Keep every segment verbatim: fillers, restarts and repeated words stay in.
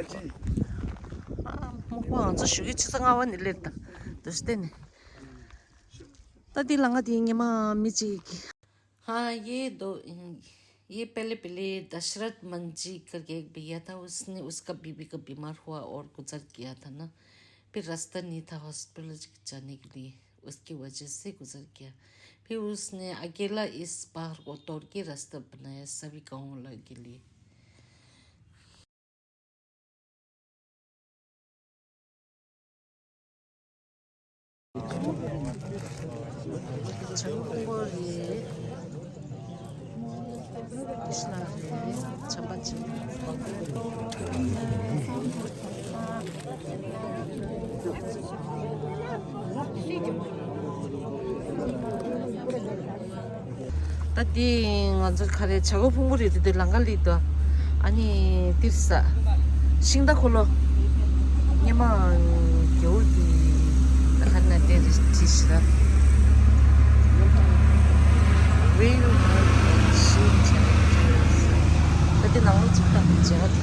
ཨ་མོག་པ་ང་ཚོ་ཞོགས་ཀའི་ཆུ་ཚོད་ལྔ་པ་ནས་སླེབས་ད། དུ་ཞུ་བལྟས་ནས། ད་འདི་ལ་ང་དེའི་ཉི་མ་མི་གཅིག हाँ, ये दो, ये पहले, पहले दशरथ मंजी करके एक भैया था, उसने, उसका बीबी का बीमार हुआ और गुजर गया था ना। फिर रास्ता नहीं था हॉस्पिटल जाने के लिए, उसकी वजह से गुजर गया। फिर उसने अकेला इस पहाड़ को तोड़ के रास्ता बनाया सभी गाँव वाला के लिए। ད་དེ་ང་ཚོར་ག་རེ་བྱ་རྒོད་ཕུང་པོ་རེད་དེ། དེ་ལང་ཀ་ལི་དོ། ཨ་ནི་ཏིར་ས་ཤིང་རྟ་འཁོར་ལོ། སྙེ་མ་རྒྱལ་པོ་དེ་ད་ག་ན་དེ་རེད་དྲིས་ཤི་ད། ཝེལ་ཤིང་ཆ་ད་དེ་ནང་ལོ་ཚིག་དང་མཇལ་བ་དེ།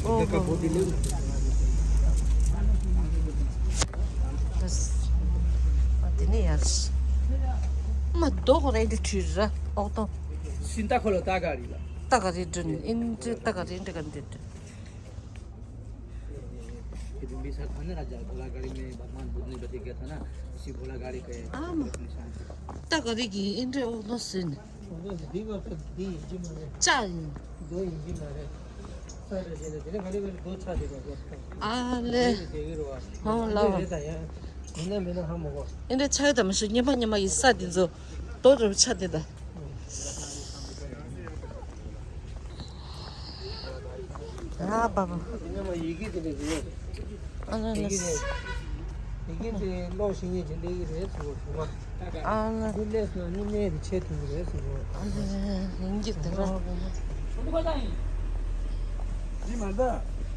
ཨོ་ཧོ། ཨ་དེ་ནས་ཡར། མ་རྡོ་ཁོ་ར་འདི་བྲིས་ར་ཨོག་ཏོ། ཤིང་རྟ་འཁོར་ལོ་ད་ག་རེད་ལ། ད་ག་རེད་འདྲི་ནི་ཨིན་ཏྲི་ད་ག་རེད་འདྲི་ག་འདི་འདྲི། ये बिंबिसार था ना राजा, घोड़ा गाड़ी में भगवान बुद्ध ने बैठ गया था ना, इसी घोड़ा गाड़ी का एक आम। निशान है। ད་ག་རེད་གི་ཨིན་ཏྲི་ཨོག་ཏོ་ཟེར་ནི། འདི་བ་ད་འདི་ཡིན་གྱི་མ་རེད། ལྕགས་ཡིན། རྡོ་ཡིན་གྱི་མ་རེད། ས་རེད་ཟེར་ནས་དེ་ནས་ག་རེ་བས་རྡོ་ཆགས་བསྡད་པ་རེད། ཨ་ལེ། དེ་གི་རེད་བ། ཧང་ལ། འདི་རེད་ད་ཡ། མིན་ན་མིན་ན་ཧ་མ་གོ། ཨིན་ཏྲི་ཆགས་ད་མི་ཤེས། སྙེ་མ་སྙེ་མ་ཡི་ས་འདི་ཚོ་རྡོ་འདྲ་པོ་ཆགས་བསྡད་ད། ཨ་པ་པ། ཡི་གེ་དེ་འདྲ་ཞིག་ཡོད་རེད། ཨ་ན་ན། ཡི་གེ་དེ་ཡི་གེ་དེ་ཀློག་ཤེས་མཁན་ཅིག་སླེབས་ཀྱི་རེད་ཟེར་བ་ཞུ་བ། ཨ་ན། འདི་སླེབས་སོང་ན་ནི་གནས་དེ་ཆེ་ཐུབ་ཀྱི་རེད་ཟེར་བ། ཨ་ན་ཡིན་གྱི་དེ་རོ། འདི་མ་ད།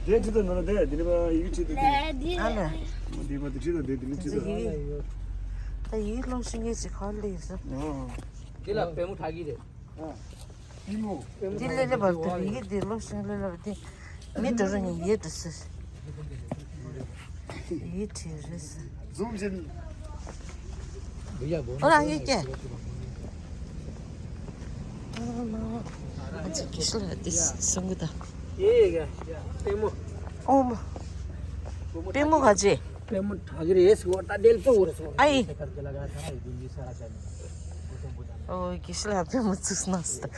འདྲེ་ཅི་ད་ནོར་འདི་འདི་ནི་བ་ཡི་གེ་ཅི་ད་འདི། ཨ་ལེ། འདི་བ་འདི་ཅི་ད་འདི་འདི་ནི་ཅི་ད། ཡི་གེ། ད་ཡི་གེ་ཀློག་ཤེས་མཁན་ཅིག་ག་པར་སླེབས་སོང་། འདི་ལ་པད་མོ་གྲགས་ཀྱི་རེད། འདི་ལས་ལས་བར་དུ་ཡི་གེ་འདི་ཀློག་ཤེས་ལས་ལས་བར་དུ་མི་འགྲོ་རུ་ཉིད་ཡེ་འགྲོ་ཟེར། ཡི་གེ་བྲིས་རེད་ཟེར། ཛུམ་བཞིན། ཨོ་རང་ཡི་གེ་ཨ་ཅིག་གི་ཤུ་ལ་དེ་སང་གི་ད། ཡེ་གེ་པད་མོ། ཨོ་མ། པད་མོ་ག་ཅི། པད་མོ་གྲགས་ཀྱི་རེད་ཟེར་བ་ད་དེ་ལ་གཙོ་བོ་རེད་ཟེར་བ། ཨ་ཡི། ཨོ་གེ་ཤི་ལ་པད་མོ་བཙུགས་ན་ཟེར།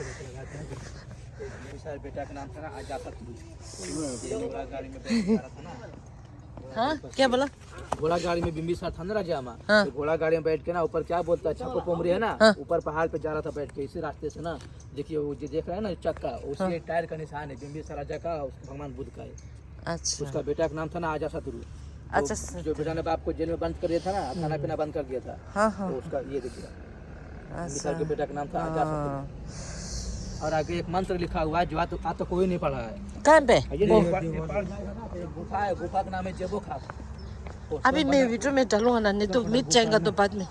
हाँ, क्या बोला? घोड़ा गाड़ी में बिम्बिसार था ना राजा हमारा। हाँ। तो घोड़ा गाड़ी में बैठ के ना ऊपर क्या बोलता है, छापो पोमरी है ना, हाँ। ऊपर पहाड़ पे जा रहा था बैठ के इसी रास्ते से ना। देखिए वो जो देख रहे हैं ना चक्का, उसी टायर का निशान है, बिम्बिसार राजा का, भगवान बुद्ध का है। अच्छा। उसका बेटा का नाम था ना आजा शत्रु। अच्छा। जो बेटा ने बाप को जेल में बंद कर दिया था ना, खाना पीना बंद कर दिया था। हाँ, हाँ। तो उसका ये देखिए। अच्छा। के बेटा का नाम था आजा शत्रु। और आगे एक मंत्र लिखा हुआ है जो आज तक कोई नहीं पढ़ा है। कहाँ पे? ये नहीं, ऊपर, ऊपर गुफा है, गुफा का नाम है जेबो खाप। अभी मैं वीडियो में डालूंगा ना, नहीं तो मिट जाएगा तो बाद में।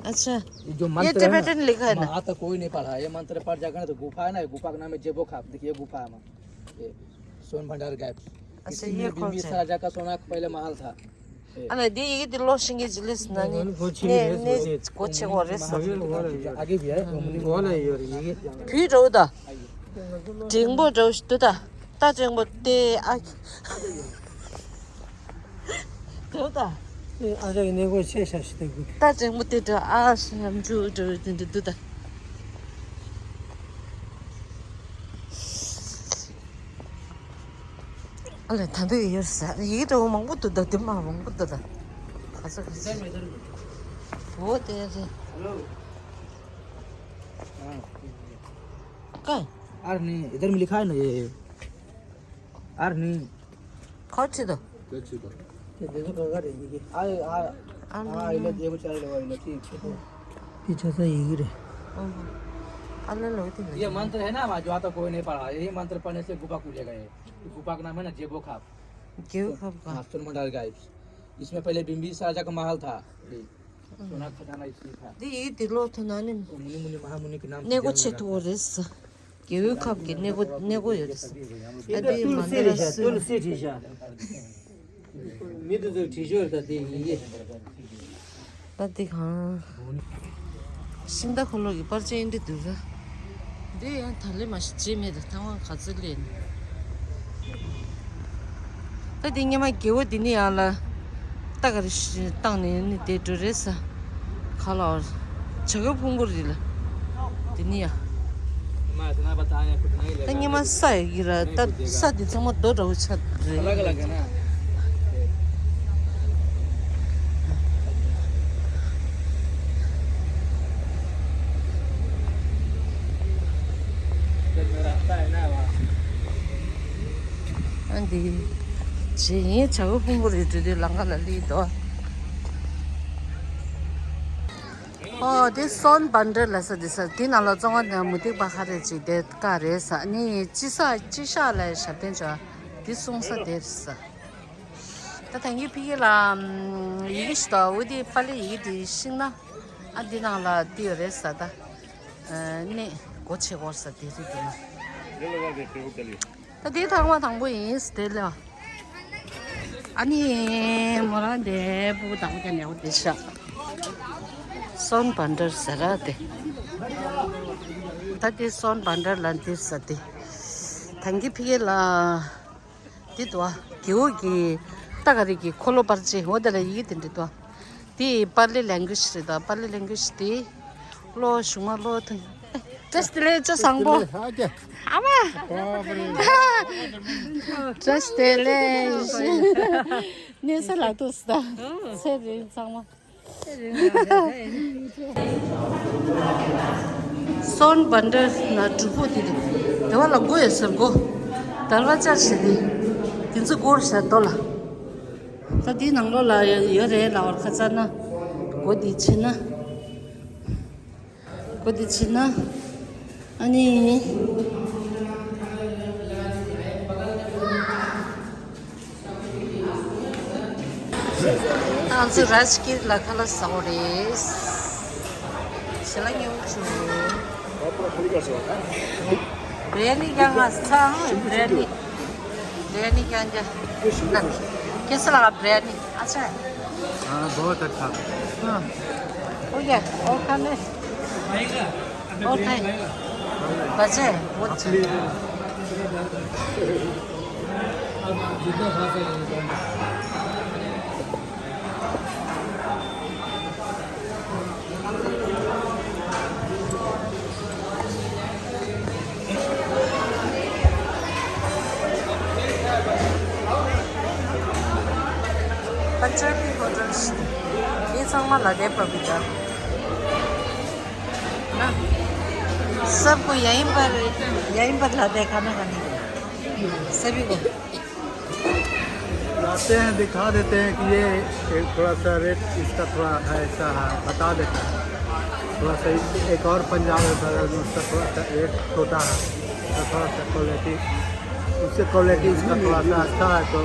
अच्छा। ये जो ये मंत्र है ना, टिबेटन लिखा है ना? आज तक कोई नहीं पढ़ा है। ये मंत्र पढ़ जाएगा ना तो गुफा है ना, गुफा का नाम है जेबो खाप। देखिए गुफा है। ये सोन भंडार गायब। अच्छा, इसी ये में कौन सा है? राजा का सोना का पहले महल था। ये अरे दी, ये दिलो सिंह जिलिस नानी ने ने कोचे को रेस। आगे भी है। वो नहीं यार, ये फिर रोदा। टिंगबो रोस तुदा। ता टिंगबो ते आ। रोदा। ए, आज इन्हें को छे शासित को। ता टिंगबो ते तो आ, हम जो जो तुदा। ཨ་ལས་ད་འདི་ཡོད་ས་ཡིག་འདྲ་བོ་མང་པོ་འདུག་ད་འདི་མ་མང་པོ་འདུག་ད་ག་ས་ག་ས། འོ་དེ་རེད། ཀ་ཨར་ནི་ཨི་དར་མི་ལི་ཁ་ནི་ཨར་ནི། ཁ་ཆི་ད། ཁ་ཆི་ད། དེ་དེ་ཚོ་ག་ག་རེད་ཡི་གེ་ཨ་ཨ་ཨ་ཨ་ཡི་ལ་རྒྱལ་པོ་ཆ་ཡི་ལ་བ་ཡི་ལ་ཆི་ཆི་ད། དེ་ཆ་ས་ཡི་གེ་རེད། ཨ་ལ་ལོ་དེ་ལ། ये मंत्र है ना, वहाँ जो आता कोई नहीं पढ़ा, यही मंत्र पढ़ने से गुफा खुलेगा। ये गुफा का नाम है ना जेबो खाप। जेबो खाप का। हाँ, सुन मंडल गाइड्स। इसमें पहले बिम्बिसार राजा का महल था। ये འདི་ཡིག་འདི་ཀློག་ཐུབ་ན་ནི་གནས་སྒོ་ཕྱེ་ཐུབ་པ་རེད་ཟེར། རྒྱལ་པོའི་ཁབ་ཀྱི་གནས་སྒོ་གནས་སྒོ་ཡོད་རེད་ཟེར། ད་འདི་མན་དྷ་ར་སི། མི་དེ་ཚོས་བྲིས་ཤོར་ད་དེ་ཡིན་གྱི། ད་འདི་གང་། ཤིང་རྟ་འཁོར་ལོ་གི་པར་ཆས་འདི་འདུག་ར། འདི་ཡང་ད་ལེ་མ་ཞིག་བརྗེད་མེད་དུ་ཐང་བ་ག་ཚོད་ལེན། ད་འདི་སྔོན་མ་རྒྱལ་པོ་འདི་ནི་ཡང་ལ། རྟ་ག་རེ་ཞིག་བཏང་ནས་ནི་དེ་འགྲོ་རེད་ས། ག་ལ་བར། བྱ་རྒོད་ཕུང་པོ་རེད་ལ། དེ་ནི་ཡ། ད་སྔོན་མ་ས་ཡི་ར་ད་ས་དེ་ཚང་མ་རྡོ་འདྲ་བོ་ཆགས་རེད། ཨ་འདི། ཇེ་ཡིན་བྱ་རྒོད་ཕུང་པོ་རེད་འགྲོ་དུས་ལམ་ཁ་ལ་སླེབས་འདུག་ཨོ་དེ་སོན་བྷན་ཌར་ལ་ས་དེ་ས་དེ་ནང་ལ་བཙོང་བ་དང་མུ་ཏིག་པ་ཁ་རེ་ཅིག་དེ་ཀ་རེད་ས་ནི་ཅི་ས་ཅི་ཤ་ལ་ཞབས་བརྟན་བྱ་དེ་སོང་ས་དེ་རེད་ས། ད་ཐང་གི་ཕི་གི་ལ་ཡི་གེ་ཞིག་དང་འོ་དེ་པ་ལི་ཡི་གེ་དེ་ཤིང་ན་ཨ་འདི་ནང་ལ་དེ་ཡོད་རེད་ས་ད་ནི་སྒོ་ཕྱེ་གོ་ས་དེ་རེད་དེ་ན། ད་དེ་ཐང་མ་དང་པོ་ཡིན་ས་དེ་ལ། ཨ་ནི་མོ་རང་དེ་སྤུ་གུ་དང་པོ་ཀྱང་ནེའུ་དེ་ཤ། སོན་བྷན་ཌར་ཟེར་ར་དེ། ད་དེ་སོན་བྷན་ཌར་ལ་འདིར་ཟ་དེ། ཐང་གི་ཕི་གེ་ལ། དེ་དུ་ཨ་གེའུ་གི་ཏ་ག་རི་གི་འཁོར་ལོ་པར་ཆས་འོ་དེ་ལ་ཡི་གེ་དེ་འདྲ་དུ་ཨ། དེ་པར་ལི་ལེང་གུ་ཨེ་ཇི་རེད་དོ། པར་ལི་ལེང་གུ་ཨེ་ཇི་དེ། བློ་ཞུ་མ་བློ་ཐུང་། བཀྲ་ཤིས་བདེ་ལེགས་ཅོ་བཟང་པོ། ཨ་མ། བཀྲ་ཤིས་བདེ་ལེགས། གནས་ས་ལ་ཐུག་སོང་ད། ཚེ་རིང་ཚང་མ། སོན་བྷན་ཌར་ན་གྲུ་པོ་དེ་དེ་དེ་བ་ལ་སྒོ་ཡོད་ཟེར་སྒོ། དར་བ་ཅར་ཞེས་དེ་དེ་ཚོ་སྒོར་བྱ་དོ་ལ། ད་དེའི་ནང་ལོགས་ལ་ཡོད་རེད་ལ་བར་ཁ་ཚར་ན་སྒོ་དེ་ཕྱེ་ན། སྒོ་དེ་ཕྱེ་ན། ཨ་ནི། ང་ཚོ་རཱཇ་གིར་ལ་ཁ་ལག་ཟ་འོ་རེད། ཞལ་ལག་ཉོ་བྱུང་། བྷི་རི་ཡ་ནི་ཀྱང་ང་ཚང་བྷི་རི་ཡ་ནི། བྷི་རི་ཡ་ནི་ཀྱང་ཀྱང་། ན། ཁྱེད་ཚོ་ལ་བྷི་རི་ཡ་ནི་ཨ་ཅག हाँ बहुत अच्छा। हाँ। हो गया। और खाने? और खाए? बचे? बहुत अच्छा। पंजाबी होटल ये ཚང་མ་ལ་དེ་པ་བི་ད། ना। सबको यहीं पर, यहीं पर लाते हैं खाना खाने के लिए। सभी को। लाते हैं, दिखा देते हैं कि ये एक थोड़ा सा रेट इसका थोड़ा है, ऐसा है, बता देता है। थोड़ा सा एक, एक और पंजाब है बगल में, उसका थोड़ा सा रेट छोटा है, उसका थोड़ा सा क्वालिटी, उससे क्वालिटी इसका थोड़ा सा अच्छा है, तो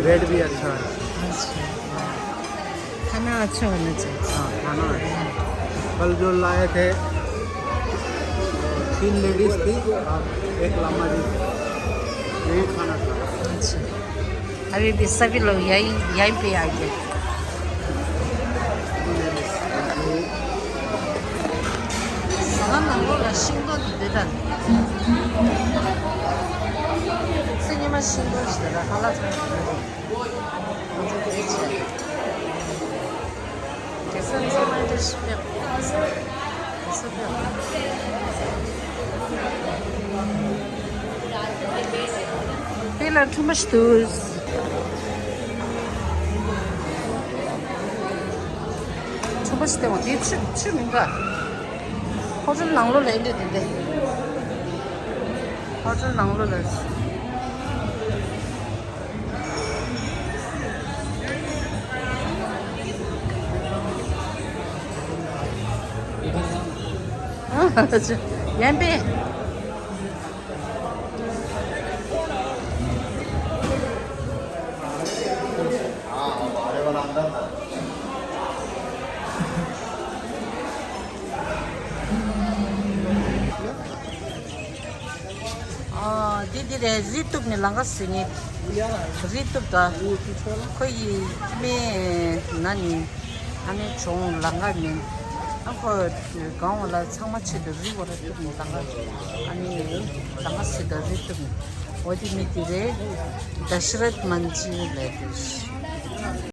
रेट भी अच्छा है। अच्छा। खाना अच्छा होना चाहिए। हाँ, खाना अच्छा। कल जो लाए थे, तीन लेडीज थी और एक लामा जी, यही खाना था। अच्छा। अभी भी सभी लोग यहीं, यहीं पे आ गए। ཟ་ཁང་ནང་ལོགས་ལ་ཤིང་ཏོག་འདི་འདྲ་དང་། སེམས་ཉི་མ་ཤིང་ཏོག་ཞིག་ལ་ཧ་ལ་ཚ། དེ་ལ་ཁྲུ་མ་ཞིག་འདུག་ཁྲུ་མ་ཞིག་སྟེང་བ་དེ་ཆུ་ཆུ་མིན་པ། ཧོ་ཊེལ་ནང་ལོགས་ལ་འདི་འདི་འདི། ཧོ་ཊེལ་ནང་ལོགས་ལ། ཡན་པེ། དེ་དེ་རེད། རི་གཏུབ་ནས་ལམ་ཁ་ཟིན་ནས། རི་གཏུབ་ད། ཁོ་ཡི་ཁྱིམ་ན་ནི། ཨ་ནི་གྱོང་ལམ་ཁ་མིན། ཨ་ཁོ་གང་བ་ལ་ཚང་མ་ཆེད་དུ་རི་བོ་ར་གཏུབ་ནས་ལམ་ཁ། ཨ་ནི་ལམ་ཁ་ཟིན་ད་རི་གཏུབ་ནས། འོ་དེ་མི་དེ་རེད། དྷ་ཤ་རཐ་མན་ཇི་ལབ་དེ།